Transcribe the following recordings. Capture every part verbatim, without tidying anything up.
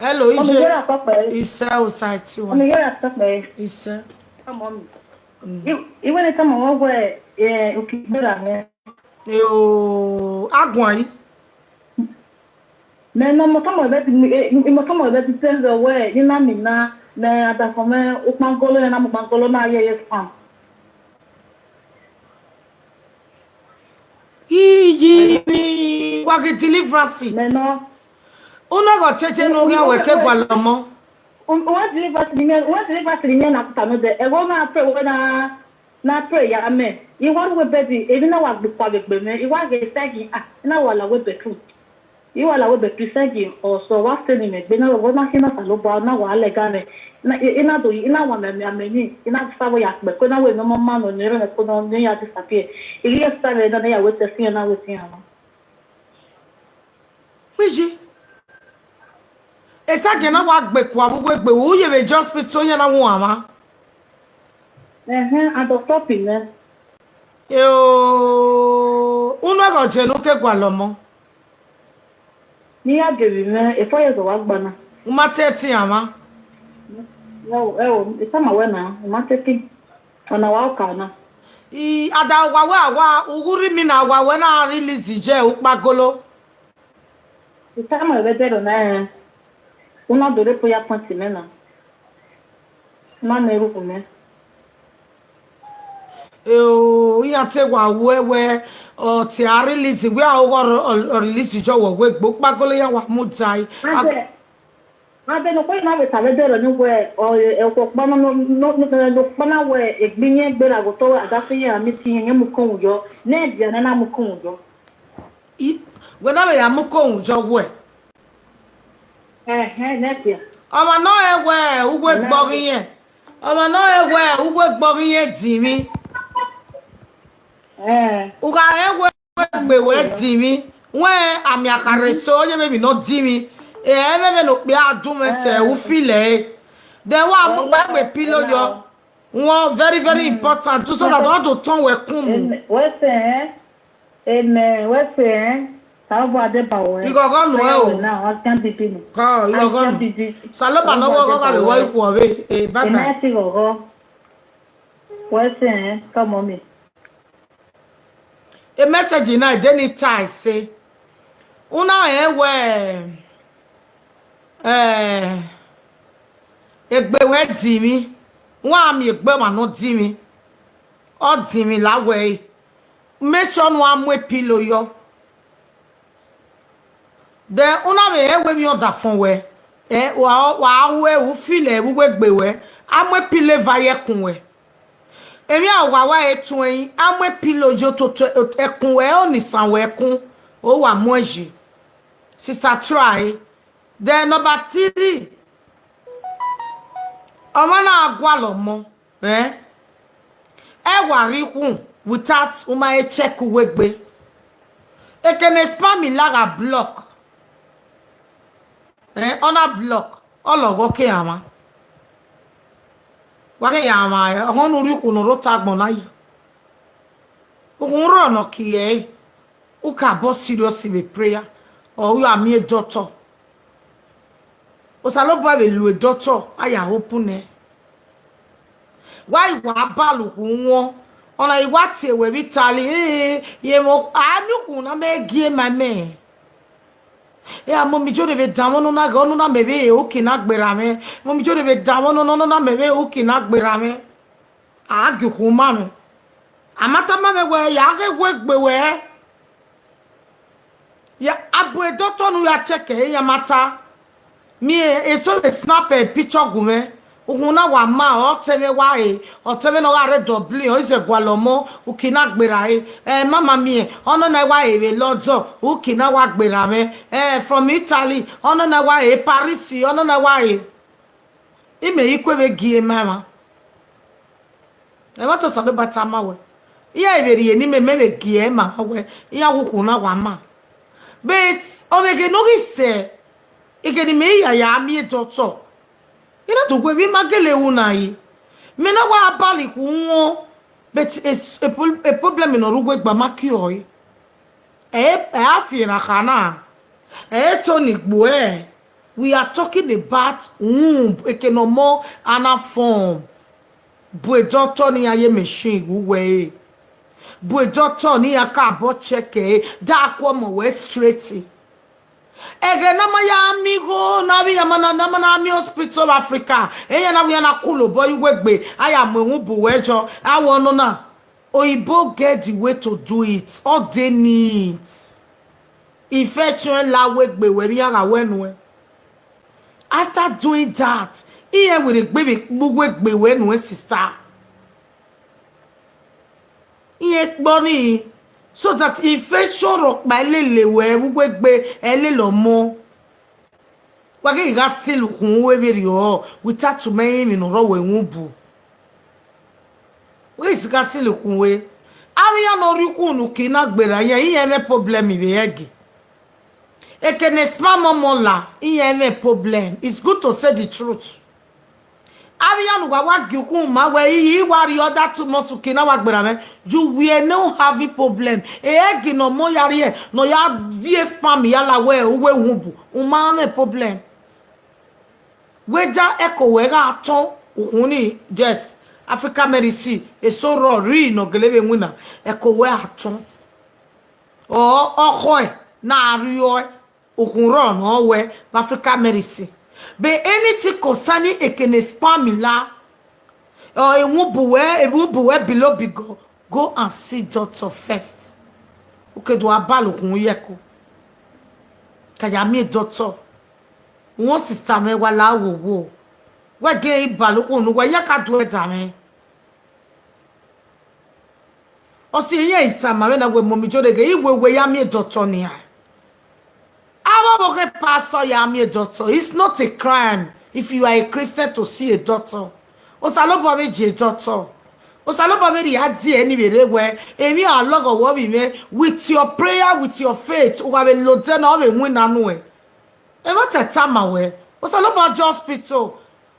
Hello, Ije. Ọmọ Ije. Isẹ Osaiti wa. Ọmọ Ije ra sọkpẹ. Isẹ. Ọmọ mi. Mm. I, iwẹ ne tama wọn wẹ, eh, ukigbe ra mẹ. Eo, aguan yi. Mẹ ne ọmọ tama ẹbẹ ti, eh, ọmọ tama ẹbẹ ti tẹ zọ wẹ, ni na mi na, mẹ adafọn mẹ ukpangolo, na mu ukpangolo na ye ye fan. Iyi mi, wa ghi deliverance. Mẹ nọ. Unu ẹghẹ ọtẹtẹ ne u khian wẹ ke gualọ ọmọ. Uwẹ deliverance ni mẹ, uwẹ deliverance ni mẹ na kuta nọ dẹ. Ẹghẹ ọ na pray wẹ na, na pray ya mẹ. I wa ru wẹ bẹdi, emwi na wa gbe kua vbe egbe mwẹ. I wa ghe sẹgin, ah, I na wa la wẹ bedroom. I wa la wẹ bedroom sẹgin, ọsọ wa sẹ ne imẹ gbe na, wẹ na khin na Osanobua, na wa lẹga mwẹ. Na, I, I na do, I na wa mẹ, mẹ, mẹ ni, I na sa wẹ ya kpẹ, ko na wẹ ne ọmọ ma nọ, ne rẹ ko nọ, ne ya disappear. I ghi sa vbe na, ne ya wẹ tẹ fi na wẹ ti yan. Kpiji. Esagiẹn na wa gbe kua vbe uwu egbe, u ye vbe je hospital, ọ yan na wu amwa. Ẹhẹn, a doctor pi nẹ. Eo, unu ẹghẹ ọjẹ ne u ke gualọ ọmọ. Ne I ya gie emwi mwẹ, efo ye zọ wa gba na. U ma te ẹtin amwa. Ẹo, ẹo, I tama wẹ na, u ma te ẹtin. Ọna wa ọka na. I, ada wa wẹ a wa, ughurhi mi na wa wẹ na release je ukpagolo. I tama ẹvbo ẹdẹrriọ na rẹn, u na do rre prayer point mẹ na, u na nẹ erhunmwu mẹ. Eo, iran te wa wẹ wẹ, ọ te a release, wẹ a oghọ ọ, ọ, ọ release jọ wẹ wẹ gbe ukpagolo iran wa mu dae. Abẹ, abẹ ne okhuo na vbe ta vbe ẹdẹrriọ ni wẹ, ọ, ọkpọkpa na, ne, ne, ne, ne okpa na wẹ egbe iran gberra ghe otọ wẹ a da sẹ iran meeting, iran mu ukomu yọ, ne ẹdia ne na mu ukomu yọ. I, wẹ na vbe ya mu ukomu jọ wẹ. Ẹhẹn, ne ẹdia. Ọmwa ne ọ rẹn wẹ uwu egbe ọghe irẹn. Ọmwa ne ọ rẹn wẹ uwu egbe ọghe irẹn dinmwi. Ẹn. U gha rẹn wẹ uwu egbe wẹ dinmwi. Wẹ amia khare so, ọ ye vbe emwi ne ọ dinmwi. Ẹ, ẹmwẹ vbe ne okpia a dun mwẹ sẹ, u feel ẹre. Then wa mu gba mu pillow yọ. Wọn very, very important. Do so that ọ do tọn wẹ kun mu. Wẹ sẹ, ẹn? Amen. Wẹ sẹ, ẹn? Osanobua deba wẹ. Ighọghọ nu ẹ o. Now, asian bibi nu. Kọ, ighọghọ nu. Asian bibi. Osanobua ne ọ wẹ ọghọghọ vbe wẹ ikhuo vbe. Eh, bye bye. Amen, ighọghọ. Wẹ sẹ, ẹn? Come on, me. A message na, de ni ta ẹse. U na rẹn wẹ, eh, egbe wẹ dinmwi, wa miẹn egbe ọmwa ne ọ dinmwi, ọ dinmwi la wẹ ẹre, make sure ne uwa mu pillow yọ. Then u na vbe rẹn wẹ emwi ọdafọn wẹ, eh, wa, wa ru ẹre, u feel ẹre vbe uwu egbe wẹ, a mu pillow eva ye ẹkun wẹ. Emwi a wa wa re tuẹn, a mu pillow ye ototọ ẹkun wẹ, ọ ni san wẹ ẹkun, ọ wa mu ẹn yi. Sister try. Then number three, ọmwa na gualọ ọmọ, eh? Ẹ wa rri ikhun without u ma he check uwu egbe. Ekene spam lagha block. Eh, ọ na block, ọ lọghọ ke amwa. Wa ghe ya mwa, ọmọ ne u rri ukhun ne ọ rre otọ agbọn na ye. Ukhun rrọọ ne ọ kie ẹre, u ka bọ serious vbe prayer, ọ ya miẹn doctor. Osanobua vbe lu doctor, a ya open nẹ. Wa i wa ba lu ukhun wọn, ọna i wa tie wẹ vbe Italy, eh, ye mo, a miẹn ukhun na mẹ gie ma mẹ. E a mọ mi jọ rhe vbe danmwẹ ọnọna ghe ọnọna mẹ vbe uki na gberra mwẹ. Mọ mi jọ rhe vbe danmwẹ ọnọna ọnọna mẹ vbe uki na gberra mwẹ. A gie ukhun ma mwẹ. A ma tama mwẹ wẹ ya ghe wẹ gbe wẹ. Ya, a bu doctor ne u ya check ẹre, iran ma ta. Miẹn eso vbe snap picture gu mwẹ. Ukhun na wa ma, ọtẹn mwẹ wa re, ọtẹn mwẹ ne ọ gha rre Dublin, ọ i zẹ gualọ ọmọ, uki na gberra re. Eh, mama miẹn, ọnọna wa re vbe London, uki na wa gberra mwẹ. Eh, from Italy, ọnọna wa re Paris, ọnọna wa re. Imẹ i kue vbe gie ma emwa. Ẹmwata Osanobua tama wẹ, iran vbe rhie ne imẹ, mẹ vbe gie ma wẹ, iran wu ukhun na wa ma. But ọ vbe ghe ne ọ ghi sẹ, ighẹ ne imẹ i ya ya miẹn doctor, I na do wẹ vbe ima gele ru na yi. Mẹ na wa bali khu wọn, but a, a, pro-, a problem ne ọ rre uwu egbe ma kiọe. Ẹ, ẹ a fi erhan kha na. Ẹ to ni gbuẹ. We are talking about womb, eke ne ọmọ a na form. Bu doctor ne iran ye machine vbe uwu ẹre. Bu doctor ne iran ka bọ check ẹre, da ku ọmọ wẹ straight. Ẹghẹ ne a ma ya miẹn igho ne avbe iran ma na, ne a ma na miẹn hospital of Africa, iran na wẹ iran na kulo obọ ye uwegbe, a ya mu ẹwunbu wẹ jọ, a wẹ ọnọna. Oyibo get the way to do it, ọ de neat. Infection la uwegbe wẹ vbe iran gha wẹ nuẹn. After doing that, iran werriegbe vbe kpe uwegbe wẹ nuẹn, sister. Iran kpọ nii, so that infection rhọkpa lele wẹ vbe uwegbe, ẹ lele ọmọ. Wa ghi gha silo ukhunmwu vberriọ without mẹ emwi ne ọ rre wẹ ẹwunbu. Wa ghi gha silo ukhunmwu. Avbe iran ne ọ rhie ukhunmwu ne uki na gberra iran, iran mwẹ problem vbe egg. Eke ne sperm ọmọ la, iran mwẹ problem. It's good to say the truth. Avbe iran ne uwa wa gie ukhunmwu ma wẹ, I wa rhie other two months uki na wa gberra mwẹ, you will not having problem. E egg ne ọmọ ya rhie, ne ọ ya viọ sperm ya la wẹ uwu ẹwunbu, u ma mwẹ problem. Wẹ da ẹko wẹ gha tọn, ukhunmwu ni, yes, African medicine, eso rrọọ rri ne ọ gele vbe winna, ẹko wẹ a tọn. Ọ, ọkhọe ne a rriọe, ukhunmwu rrọọ ne ọ wẹ vbe African medicine. But anything concerning eke ne sperm la, or ẹwunbu wẹ, ẹwunbu wẹ bilo bigọ, go and see doctor first. U ke do a balo ukhunmwu ye ẹko. Ka ya miẹn doctor. One sister mwẹ wa la wo wo. Wẹ ghe I balo ukhunmwu ne uwa ya ka do ẹdamwẹ. Ọ si iran tama mwẹ na wẹ, mummy, jọ reghe, I wẹ wẹ ya miẹn doctor nian. Avbe ọvbokhan pastor ya miẹn doctor. It's not a crime if you are a Christian to see a doctor. Osanobua vbe je doctor. Osanobua vbe rhie a die ni vbe rre wẹ, emwi a lọghọ wẹ ovbi mwẹ, with your prayer, with your faith, u gha vbe lodẹ na, ọ vbe winna nuẹn. Ẹmwata tama wẹ, Osanobua je hospital.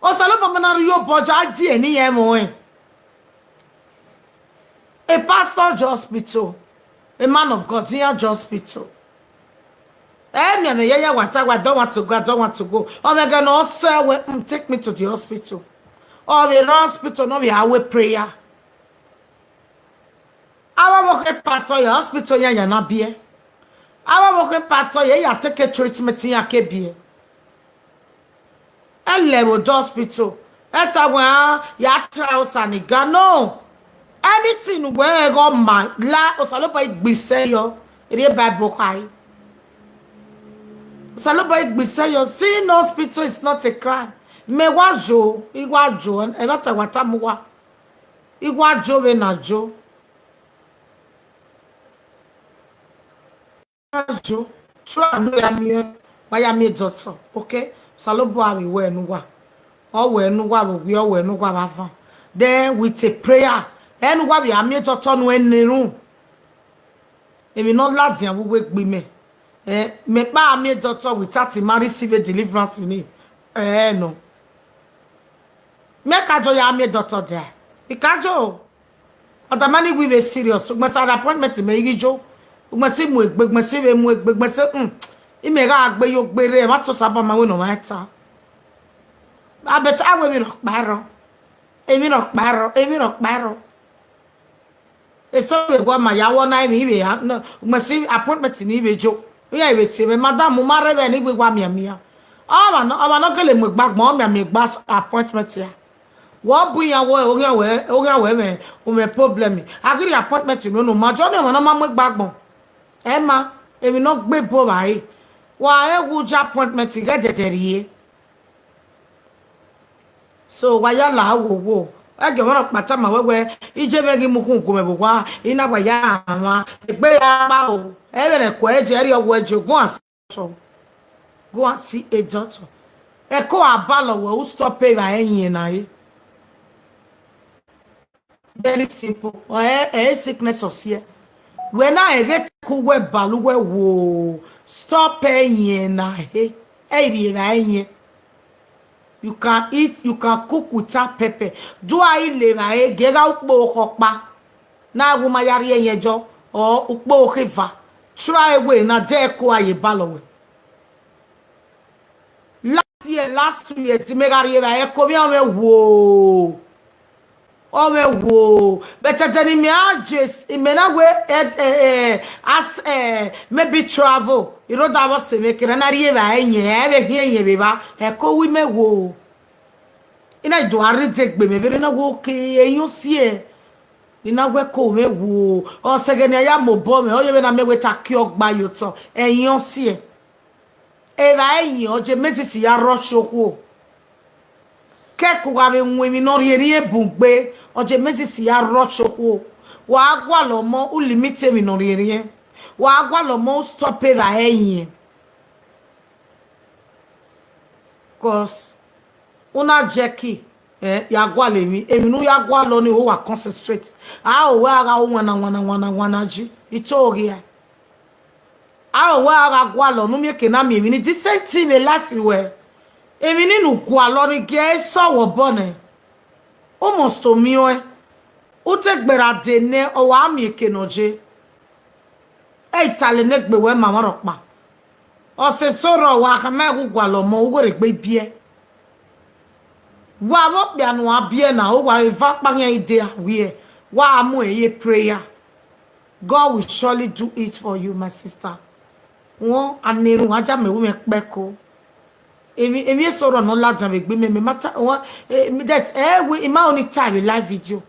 Osanobua ma na rhie obọ jọ a die ni ya ẹmwẹ ọnrẹn. A pastor je hospital, a man of God, iran je hospital. Ẹ miẹn mwẹ yẹyẹ wa ta, I don't want to go, I don't want to go. Ọ vbe ẹghẹ ne ọ sẹ wẹ, mm, take me to the hospital. Ọ vbe rre hospital, ne ọ vbe a wẹ prayer. Avbe ọvbokhan pastor ye hospital iran ya na biẹ. Avbe ọvbokhan pastor ye ya take treatment iran ke biẹ. Ẹ lẹ vbe odẹ hospital, ẹ ta wẹ a ya try Osa ni ga. No. Anything ne uwẹ rẹn ghe ọ ma la, Osanobua i gbe isẹ yọ, erriọ Bible khare. Osanobua i gbe isẹ yọ. Seeing hospital is not a crime. Mẹ wa jo, I wa jo, ẹmwata wa tama uwa. I wa jo vbene a jo. Wa jo, try ne u ya miẹn, wa ya miẹn doctor, okay? Osanobua vbe wẹ ne uwa. Ọ wẹ ne uwa vbe owiẹ, ọ wẹ ne uwa vbe avan. Then with a prayer, ẹ ne uwa vbe a miẹn doctor ne uwẹ na erhunmwu. Emwi ne ọ ladian vbe uwu egbe mẹ. Eh, mẹ kpa a miẹn doctor without ma receive deliverance ni. Eh, no. Mẹ ka jo ya miẹn doctor dia. I ka jo. Ọ dama ni wẹ I vbe serious. Ugbẹn sa appointment mẹ i ghi jo. Ugbẹn si mu egbe, ugbẹn si vbe mu egbe, ugbẹn si, mm. I mẹ gha gbe yo gbe rre, ẹmwata Osanobua ma wẹ ne ọ ma ta. Abẹta wẹ emwi rhọkpa rrọọ. Emwi rhọkpa rrọọ, emwi rhọkpa rrọọ. Eso vbe wa ma ya wọ na emwi vbe ya, no, mẹ si appointment ni vbe jo. Iran vbe si mwẹ, madam, ma rre vbe ni wẹ wa mianmian. Ọmwa nọ, ọmwa nọ gele mu egbe agbọn, ọ mianmian egbe appointment ya. Wẹ ọ bu iran wẹ, oghian wẹ, oghian wẹ mwẹ, u mwẹ problem. A ghi rhie appointment no, no, ma jọ ne ọmwa nọ ma mu egbe agbọn. Ẹ ma, emwi ne ọ gbe ebo vba re. Wa re wu ja appointment ghẹ dẹdẹ rrie. So, wa ya la wo wo. Ẹgẹ ọmwa nọ kpata ma wẹ wẹ, I je mwẹ ghi mu ukhunmwu gu mwẹ vbe owa, I na wa ya mwa, egbe ya kpa o. Ẹ vbe rẹn kue je, ẹrriọ wẹ je, go and see doctor. Go and see a doctor. Ẹko a balọ wẹ, u stop evbare ẹyẹn na re. Very simple. Ọ ẹ, ẹ sickness ọ siẹ. Wẹ na ẹghẹ ku wẹ balu wẹ wo. Stop ẹyẹn na he. Ẹ rhie evbare ẹyẹn. You can eat, you can cook without pepper. Do I le evbare gie gha ukpo khọkpa. Na wu ma ya rhie ẹyẹn jọ, or ukpo kheva. Try way na de ẹko a ye balọ wẹ. year, last two years, mẹ gha rrie evbare, ẹko mwẹ ọ mwẹ wo. Ọ mwẹ wo. But ẹdẹ ne imẹ a je, imẹ na wẹ, eh, eh, eh, as, eh, maybe travel. I rho da vbọ sẹ mwẹ kere na rrie evbare yẹn, ẹ vbe khian yẹn vbe evba, ẹko wi mẹ wo. I na do a rre degbe mẹ vberriọ na wẹ oke ẹyọn siẹ. Ne I na wẹ ẹko mwẹ wo. Ọ sẹ ẹghẹ ne a ya mobọ mwẹ, ọ ye vbene a miẹn wẹ te a kie ọgba ye otọ, ẹyọn siẹ. Evbare yẹn, ọ je Moses ya rhọshọ okhuo. Kẹkẹ uwa vbe wọn emwi ne ọ rhiẹnrhiẹn bun gbe, ọ je Moses ya rhọshọ okhuo. Wa gualọ ọmọ, u limit emwi ne ọ rhiẹnrhiẹn. Wa gualọ ọmọ, u stop evbare yẹn. Cause u na jẹ ki, eh, ya gualọ emwi, emwi ne u ya gualọ ni, u wa concentrate. A ro wẹ a gha ru wana, wana, wana, wana ji, I to ghian. A ro wẹ a gha gualọ ne u miẹn eke na miẹn emwi ni, the same thing vbe life ruẹ. Emwi ni ne u gualọ ni gie ẹre sẹ wẹ obọ nẹ. U must to miẹn ọẹn. U te gberra dee nẹ, ọ wa miẹn eke ne ọ je. Ẹ i ta lele egbe wẹ ma mwa rhọkpa. Ọ sẹ eso rrọọ, wa khama ẹghẹ u gualọ ọmọ, u werriegbe biẹ. Wa vbe okpia ne uwa biẹ na, u wa eva ọkpa khian i de a wiẹ, wa mu ẹre ye prayer. God will surely do it for you, my sister. Wọn a na erhunmwu, a ya mẹ vbe mwẹ kpẹko. Emwi, emwi eso rrọọ ne ọ ladian vbe egbe imẹ, mẹ ma ta, wọn, eh, that, eh, we, I ma only ta vbe live video.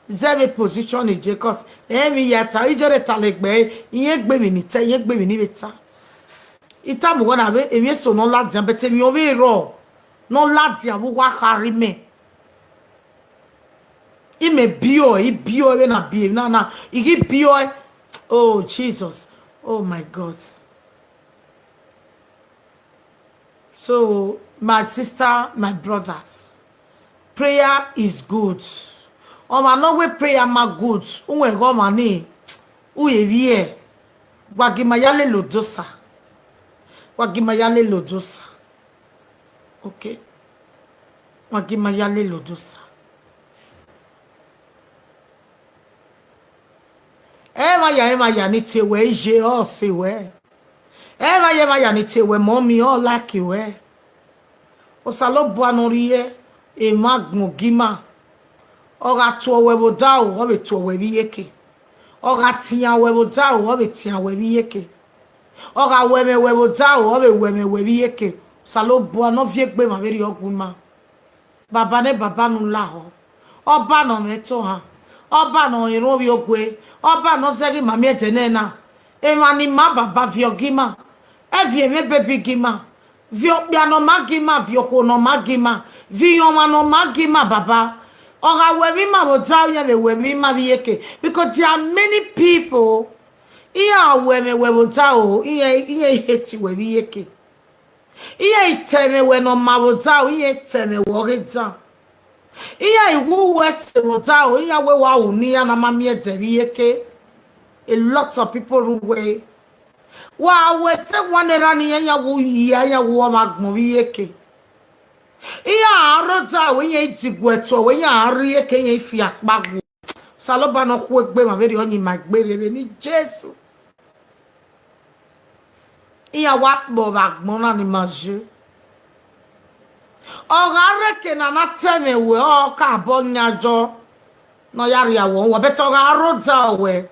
Zẹ vbe position eje, cause emwi ya ta, I jere ta lẹgbẹe, irẹn gbe emwi ni ta, irẹn gbe emwi ni vbe ta. I tama uwa na vbe emwi eso ne ọ ladian, but emwi ọvbehe rrọọ ne ọ ladian vbe uwa khare imẹ. Imẹ biẹ ọe, I biẹ ọe vbene a biẹ emwi na na, I ghi biẹ ọe. Oh, Jesus. Oh, my God. So, my sister, my brothers, prayer is good. Ọmwa ne ọ wẹ prayer ma good, uwẹ ghe ọmwa ni, u ye vbiẹ, wa gi ma ya lele odosa. Wa gi ma ya lele odosa. Okay. Wa gi ma ya lele odosa. Emwa ya, emwa ya ni tie wẹ iye, ọ sẹ wẹ. Emwa ya, emwa ya ni tie wẹ mummy, ọ like wẹ. Osanobua ne ọ rhie emwa agbọn gi ima. Ọ gha tuẹ wẹ vbe odaro, ọ vbe tuẹ wẹ vbe iyeke. Ọ gha tian wẹ vbe odaro, ọ vbe tian wẹ vbe iyeke. Ọ gha wẹ ẹmwẹ wẹ vbe odaro, ọ vbe wẹ ẹmwẹ wẹ vbe iyeke. Osanobua ne ọ viọ egbe emwa vberriọ gu ima. Baba ne baba ne u lahọ, Ọba ne ọ mwẹ ẹtohan, Ọba ne ọ rẹn erhunmwu ovbi ogue, Ọba ne ọ zẹghe ima miẹn ẹdẹ nẹ na. Emwa ne ima baba viọ gi ima, ẹviẹn mwẹ baby gi ima, viọ okpia ne ọ ma gi ima, viọ okhuo ne ọ ma gi ima, viọ iran ọmwa ne ọ ma gi ima baba. Ọ gha wẹ ẹmwẹ ima vbe odaro, iran vbe wẹ ẹmwẹ ima vbe iyeke, because there are many people, iran wẹ ẹmwẹ wẹ vbe odaro, iran, iran hate wẹ vbe iyeke. Iran i ta ẹmwẹ wẹ ne ọ ma vbe odaro, iran i ta ẹmwẹ wẹ ọghe dan. Iran i wu wẹ ẹse vbe odaro, iran wẹ wa ru ne iran na ma miẹn ẹdẹ vbe iyeke. A lot of people ru wẹ. Wa wẹ ẹse wan erha ne iran, iran wu hia, iran wu ọmwa agbọn vbe iyeke. Iran a rre odaro, iran i diguẹ tuẹ wẹ, iran a rrie eke, iran i fi akpa gu. Osanobua ne ọ khu egbe emwa vberriọ, ọ yin ima egbe rre vbene Jesu. Iran wa kpọ vbe agbọn na ni ma ye. Ọ gha rre eke ne a na ta ẹmwẹ wẹ, ọ ka bọ yan jọ ne ọ ya rhie awọ uwa, but ọ gha rre odaro wẹ,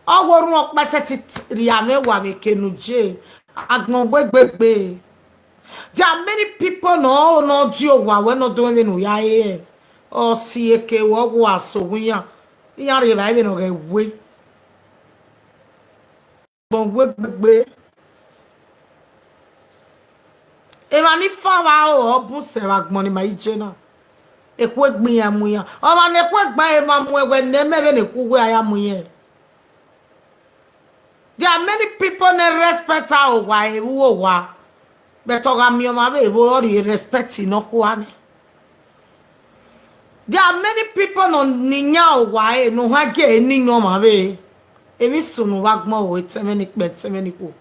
ọ wẹ orhunmwu ọkpa sẹtin rhie mwẹ wa vbe eke ne u ye, agbọn wẹ gbegbe. There are many people ne ọ, ne ọ die owa wẹ ne ọ do ẹmwẹ ne u ya re, ọ si eke wẹ, ọ wa so iran, iran rhie evbare vbene ọ ghẹ we. Agbọn wẹ gbegbe. Emwa ni fa vbe aro ọ bun sẹ vbe agbọn ne ima i je na. Ekhue gbe iran mu iran. Ọmwa ne ekhue gba emwa mu ẹwẹ ne mẹ vbene ekhu wẹ a ya mu irẹn. There are many people ne respect aro owa, evbare owa. But ọ gha miẹn ọmwa vbe evbo, ọ rhie respect nọkhua nẹ. There are many people ne ọ ni yan owa ẹre, ne ọ han gie ẹre ni yan ọmwa vbe. Emwi sunu vbe agbọn o, etẹn mwẹ ni kpẹ, etẹn mwẹ ni khuo.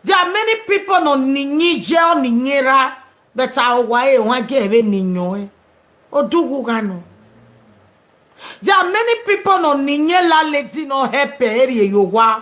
There are many people ne ọ ni yan iye, ọ ni yan erha, but aro owa ẹre, ọ han gie ẹre vbe ni yan ọẹn. Odughu gha nọ. There are many people ne ọ ni yan landlady ne ọ help ẹre rhie ye owa,